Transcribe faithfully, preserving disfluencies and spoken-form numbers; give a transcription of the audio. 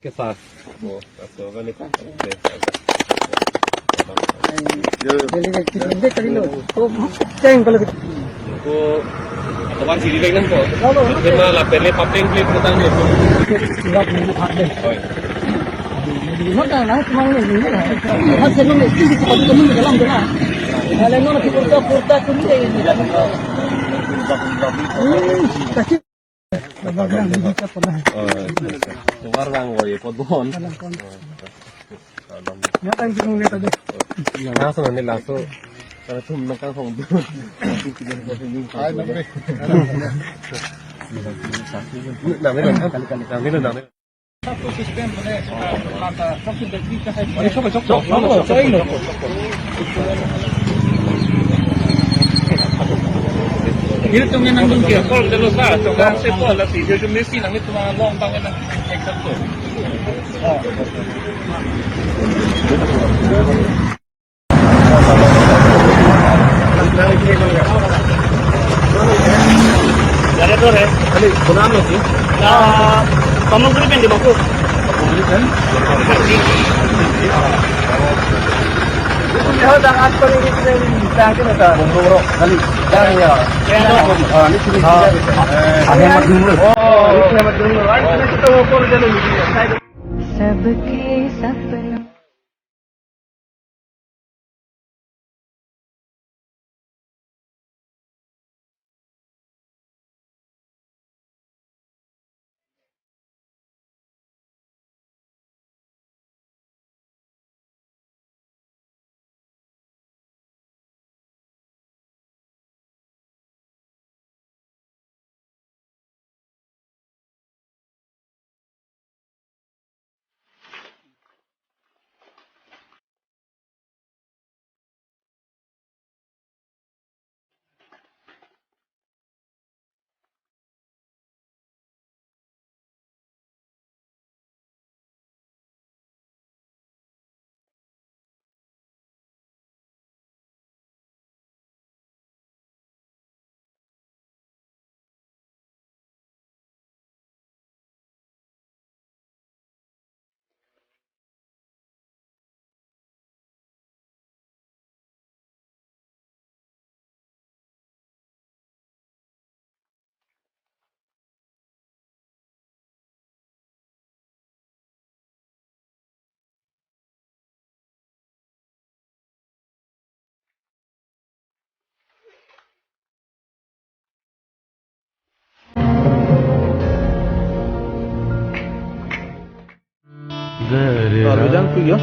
Ke sas. Oh, sas to kan itu. Oke. Jadi, kita, kita tadi lo. Oh, ceng kalau gitu. Ko atau kan sini kan ko. Kalau, kalau. Dia malah pilih papeng pilih petang dia. Enggak, enggak, enggak. Oh, iya. Enggak, enggak, enggak, enggak, enggak. Hasil enggak, itu di tempat temen dalam tu lah. Kalau enggak, kita purta, purta, purta ini. Hmm, kasih. Enggak, enggak, enggak, enggak, enggak. Oh, iya. Keluar bang, oh, iya, pot bon. Kalang kon. Ya, kan bingung kita deh. Langsung nanti langsung. Kalau tuh menang kan hong. Hai, Namri. Namri, Namri, Namri. Satu sistem mana? Lantas, satu dari kita saya. Ayo, coba, coba, coba, coba, coba, coba. Ini tuh menang dong dia. Kalau kita lupa, coba saya pun lah sih. Dia cuma sih, nanti cuma long bang, enak. Exact tuh. Dari itu, Re? Kali, kenapa sih? Ah, kamu beri pen di bangku. Beri pen? Ini hal dah atur ini, kita ini dah kita. Bro, kali. Dari ya. Ya, ya. Ah, ini sini, ah, sini. Ada yang dulu. Oh, ini yang dulu. Ah, ini kita mau call dulu. सबके सपनों Lalu jang tu ya.